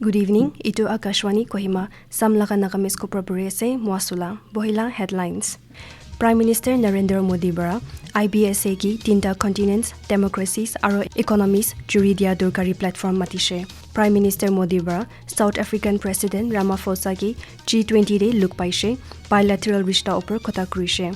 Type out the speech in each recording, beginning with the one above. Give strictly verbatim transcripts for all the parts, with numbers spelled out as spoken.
Good evening, itu Akashvani Kohima, Sam laga Nagamese ko pura puri ase, Moasula, Bohila headlines. Prime Minister Narendra Modi bara I B S A ki tinta continents, democracies aro economies juri dia dorkari platform matishe. Prime Minister Modi bara South African President Ramaphosa ki G twenty de luk paishe, bilateral rishta upor kotha kurishe.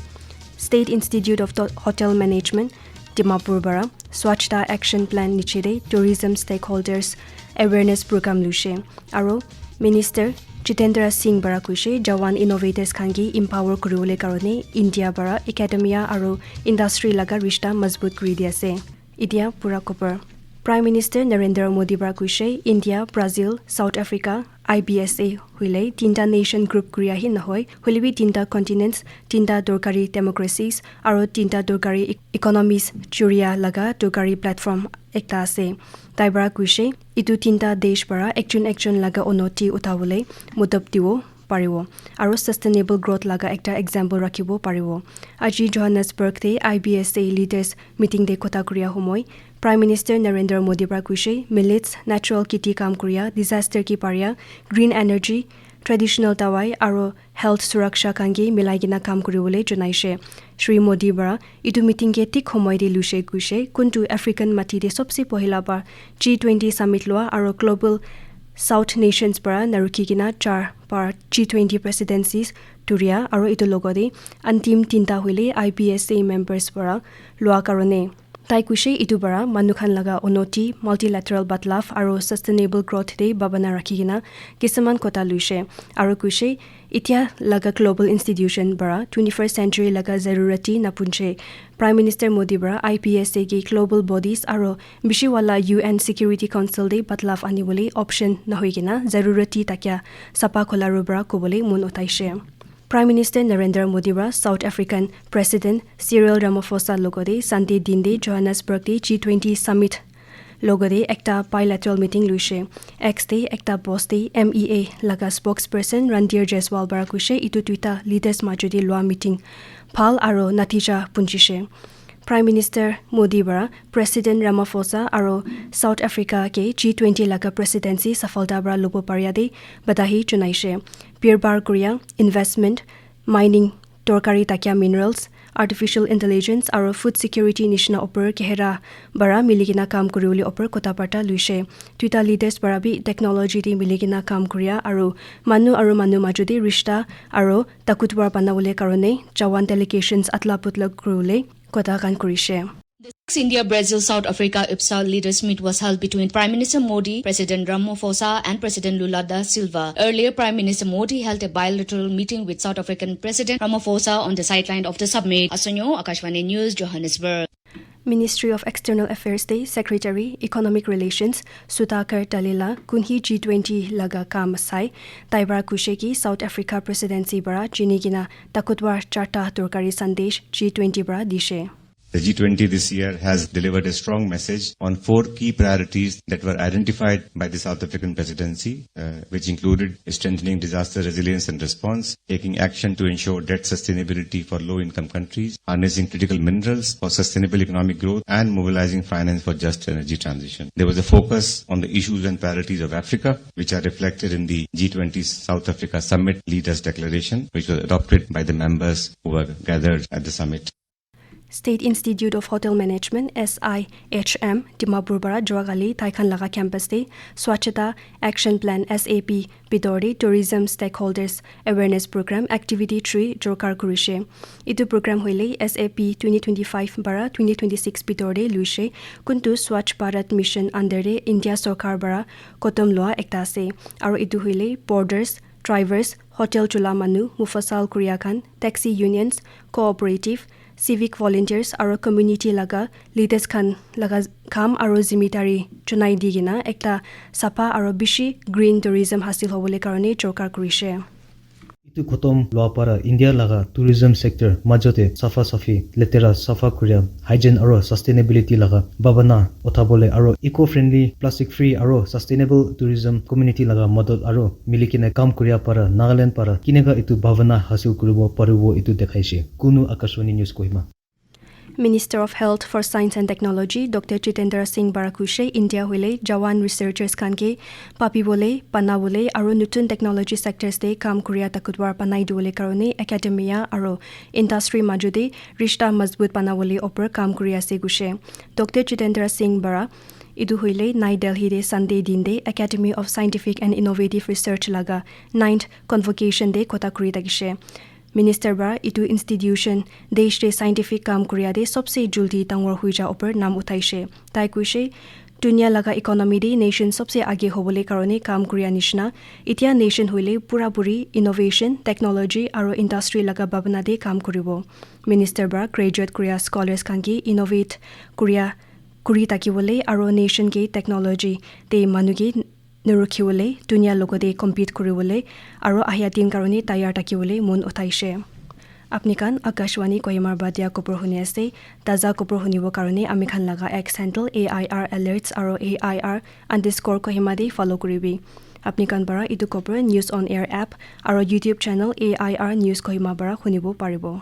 State Institute of Tho- Hotel Management, Dimapur bara Swachhta Action Plan niche de tourism stakeholders awareness program lushe. Aro Minister Jitendra Singh bara kuishe Jawan innovators khan ki empower kuriwole karone India bara academia aro industry laga rishta mazbut kuri di ase. Itia pura khobor. Prime Minister Narendra Modi bara kuishe India, Brazil, South Africa, I B S A hoile tinta nation group kuria hi nohoi, hoilebi tinta continents, tinta dorkari democracies aro tinta dorkari e- economies juria laga dorkari platform ekta ase. Tai bara kuishe itu tinta desh bara ekjon ekjon laga unoti uthabole modop diwo paribo aro sustainable growth laga ekta example rakhibo paribo. Aji Johannesburg te I B S A leaders meeting de kotha kuria homoi Prime Minister Narendra Modi para kuishe, millets, natural kiti kam kuria, disaster ki paria, green energy, traditional dawai aro health suraksha khan ke milai kena kam kuribole jonaishe. Shri Modi para itu meeting ke thik homoi te lushe kuishe, kuntu African mati te sobse pohila bar G twenty summit lua aro global South nations para narukhi kena char bar G twenty presidencies turia aro itu logote antim tinta hoile I B S A members para lua karone. Tai kuishe itu para manu khan laga unoti, multilateral badlav aro sustainable growth te babana rakhi kena kisaman kotha luishe aro kuishe itia laga global institution para twenty-first century laga zarurati napunche. Prime Minister Modi para I B S A ki global bodies aro bishi wala U N Security Council te badlav anibole option nahoi kena zarurati takia sapa kholaru para kobole mon utaishe. Prime Minister Narendra Modi para South African President Cyril Ramaphosa logode Sunday din de Johannesburg de G twenty summit logode ekta bilateral meeting luishe. X de ekta post de M E A laga spokesperson Randir Jaiswal para kuishe itu duita leaders majo de lua meeting bhal aro natija punjishe. Prime Minister Modi para President Ramaphosa aro South Africa ke G twenty laga presidency safalta para lobo paria de badahi jonaishe. Birbar kuria, investment, mining, dorkari takia minerals, artificial intelligence aro food security nishina upor kehera bara milikena kam kuriwole upor kotha barta luishe. Duita leaders bara bi technology de milikena kam kuria aro manu aro manu majo de rishta aro takutwar banawole karone Jawan delegations atla putla kuriwole kotha khan kurishe. The sixth India Brazil South Africa IBSA leaders meet was held between Prime Minister Modi, President Ramaphosa, and President Lula da Silva. Earlier, Prime Minister Modi held a bilateral meeting with South African President Ramaphosa on the sideline of the summit. Asonyo, Akashvani News, Johannesburg. Ministry of External Affairs de Secretary Economic Relations Sudhakar Dalila kunhi G twenty laga kam sai tai bara kuishe ki South Africa presidency bara chini kena takutwar charta dorkari sandesh G twenty bara dishe. The G twenty this year has delivered a strong message on four key priorities that were identified by the South African presidency, uh, which included strengthening disaster resilience and response, taking action to ensure debt sustainability for low-income countries, harnessing critical minerals for sustainable economic growth, and mobilizing finance for just energy transition. There was a focus on the issues and priorities of Africa, which are reflected in the G twenty South Africa Summit Leaders Declaration, which was adopted by the members who were gathered at the summit. State Institute of Hotel Management, S I H M, Dimapur bara Juagali Taikan laga campus de Swachhata Action Plan, S A P, bitor de Tourism Stakeholders Awareness Program Activity three jorkar kurishe. Itu program hoile S A P twenty twenty-five bara twenty twenty-six bitor de luishe, kuntu Swachh Bharat Mission under de India sorkar bara kotom lua ekta ase. Aro itu hoile borders, drivers, hotel chula manu, mufasal kuria khan, taxi unions, cooperative, civic volunteers aro community laga leaders khan laga kam aro zimidari chunai di kena ekta sapa aro bishi green tourism hasil hobole karone jorkar kurishe. Itu khotom lua para India laga tourism sector majote safa safi, letera safa kuria, hygiene aro sustainability laga bhabana uthabole aro eco-friendly, plastic free aro sustainable tourism community laga madad aro milikena kam kuria para Nagaland para kineka itu bhabana hasil kuribo paribo itu dekhaishe. Kunu Akashvani News Kohima. Minister of Health for Science and Technology, Doctor Jitendra Singh para kuishe, India hoile jawan researchers khan ke papi bole, pana bole, aru nutun technology sectors te kam kuria takutwar banai dibole karone academia aru industry majo te rishta mazbut bana bole opor kam kuri ase kuishe. Doctor Jitendra Singh para etu hoile Nai Delhi te Sunday din te Academy of Scientific and Innovative Research laga ninth convocation te kotha kuri thakishe. Minister para etu institution desh te scientific kam kuria te sobse juldi dangor hui ja opor nam uthaishe. Tai kuishe, dunia laga economy te nation sobse age hobole karone kam kuria nishina, etia nation hoile pura puri innovation, technology aru industry laga bhabna te kam kuribo. Minister para graduate kuria scholars khan ke innovate kuria kuri thakibole aru nation ke technology te manu ke nurukhiwole, dunia logote compete kuriwole, aru ahya din karone tayar thakibole mon uthaishe. Apni khan Akashvani Kohima para dia khobor huni ase. Taza khobor hunibo karone ami khan laga X handle A I R alerts aru A I R underscore Kohima te follow kuribi. Apni khan para etu khobor News on Air app aru YouTube channel A I R News Kohima para hunibo paribo.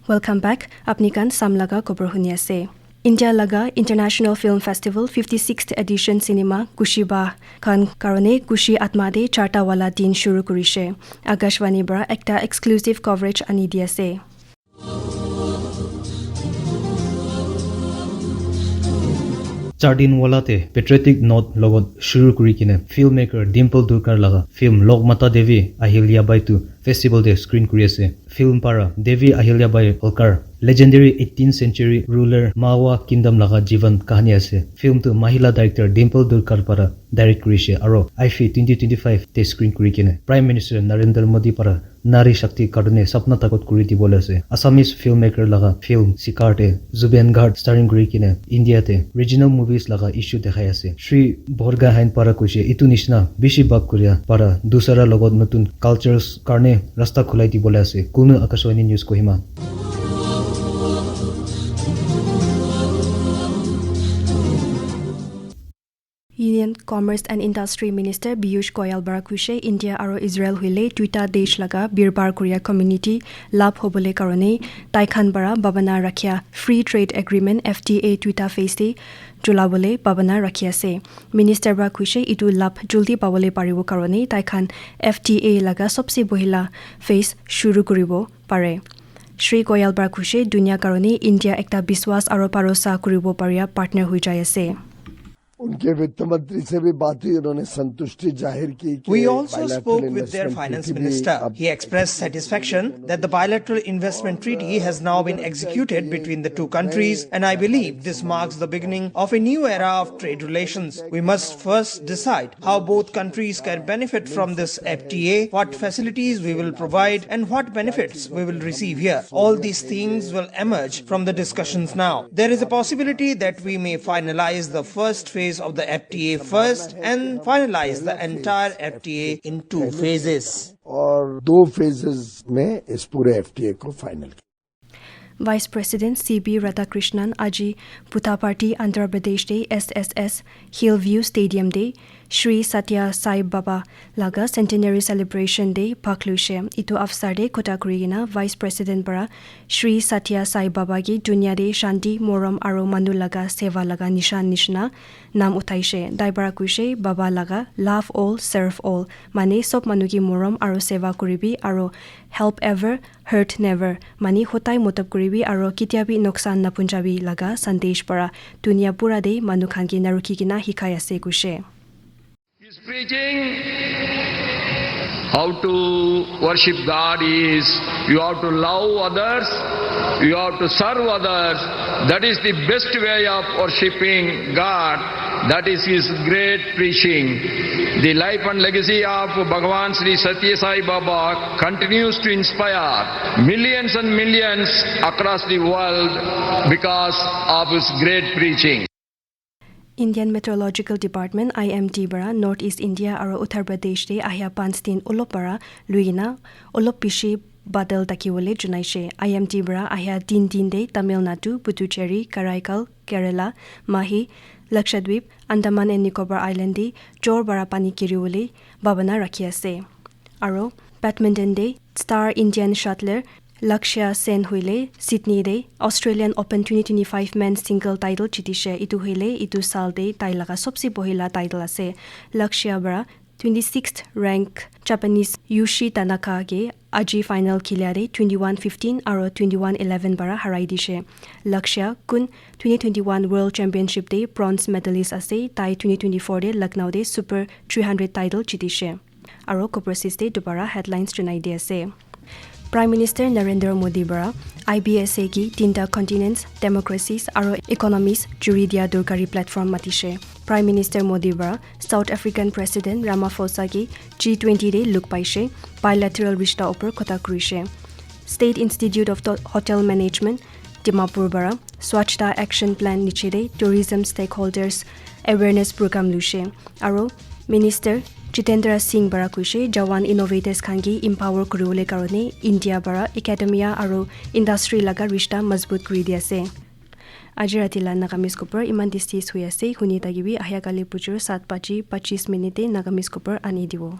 Welcome back. Apni khan Sam laga khobor huni ase. India laga International Film Festival fifty-sixth edition cinema Kushi Ba khan karone Kushi Atma de charta wala din shuru kurishe. Akashvani para ekta exclusive coverage ani di ase. Char din wala te patriotic note logot shuru kuri kene filmmaker Dimple Durkar laga film Lok Mata Devi Ahilya Bai tu festival te screen kuri ase. Film para Devi Ahilya Bai Holkar, legendary eighteenth century ruler Mawa Kingdom laga jivan kahani ase. Film tu Mahila director Dimple Durkar para direct kurishe aro I F F twenty twenty-five te screen kuri kene Prime Minister Narendra Modi para Nari Shakti karone sapna takot kuri dibole ase. Assamese filmmaker laga film Sikar te Zubeen Garg starring kuri kene India te regional movies laga issue dekhai ase. Shri Borgohain para koishe, "Itu nishina bishi bhag kuria para dusara logot notun cultures karne rasta khulai dibole ase." Kunu Akashvani News Kohima. Union Commerce and Industry Minister Piyush Goyal para kuishe, India aro Israel hoile duita desh laga birbar kuria community labh hobole karone tai khan para bhabana rakhia Free Trade Agreement, F T A, duita phase te chulabole bhabana rakhi ase. Minister para kuishe, etu labh juldi pabole paribo karone tai khan F T A laga sobse pohila phase shuru kuribo pare. Shri Goyal para kuishe, dunia karone India ekta biswas aro bharosa kuribo paria partner hoi jai ase. उनके वित्त मंत्री से भी बात हुई, उन्होंने संतुष्टि जाहिर की कि We also spoke with their finance minister. He expressed satisfaction that the bilateral investment treaty has now been executed between the two countries, and I believe this marks the beginning of a new era of trade relations. We must first decide how both countries can benefit from this F T A, what facilities we will provide, and what benefits we will receive here. All these things will emerge from the discussions now. There is a possibility that we may finalize the first phase of the F T A first and finalize the entire F T A in two phases. और दो phases में इस पूरे F T A को final किया। Vice President C P Radhakrishnan aji Puttaparthi, Andhra Pradesh te S S S Hillview Stadium te Shri Satya Sai Baba laga centenary celebration te bhag luishe. Itu avsar te kotha kuri kena Vice President para Shri Satya Sai Baba ki dunia te shanti, morom aro manu laga seva laga nishan nishina nam uthaishe. Tai para kuishe, Baba laga love all, serve all, mane sob manu ki morom aro seva kuribi aro help ever, hurt never, mane hotai motob kuribi aro ketia bi noksan napunjabi laga sandesh para dunia pura te manu khan ke narukhi kena hikai ase kuishe. He's preaching how to worship God is, you have to love others, you have to serve others. That is the best way of worshipping God. That is his great preaching. The life and legacy of Bhagavan Sri Satya Sai Baba continues to inspire millions and millions across the world because of his great preaching. Indian Meteorological Department, I M D, para North East India aro Uttar Pradesh te ahya panch din olop para luina olop bishi badal thakibole junaishe. I M D para ahya tin din te Tamil Nadu, Puducherry, Karaikal, Kerala, Mahe, Lakshadweep, Andaman and Nicobar Island te jor para pani giribole bhabana rakhi ase. Aro badminton te star Indian shuttler Lakshya Sen hoile Sydney te Australian Open twenty twenty-five men's single title jitishe. Itu hoile itu saal te tai laga sobse pohila title ase. Lakshya para twenty-sixth rank Japanese Yushi Tanaka ke aji final khilia te twenty-one fifteen aro twenty-one eleven para harai dishe. Lakshya kun twenty twenty-one World Championship te bronze medalist ase. Tai twenty twenty-four te Lucknow te Super three hundred title jitishe. Aro Cobra Sis te dubara headlines junai di ase. Prime Minister Narendra Modi para I B S A ki tinta continents, democracies aro economies juri dia dorkari platform matishe. Prime Minister Modi para South African President Ramaphosa ki G twenty te luk paishe, bilateral rishta upor kotha kurishe. State Institute of Tho- Hotel Management Dimapur para Swachhta Action Plan niche te tourism stakeholders awareness program luishe. Aro Minister Jitendra Singh para koishe Jawan innovators khan ki empower kuribole karone India para academia aro industry laga rishta mazbut kuri di ase. Aji rati la Nagamese khobor iman te ses hui ase. Huni thakibi ahia kali bujur saat baji pachis minute te Nagamese khobor ani dibo.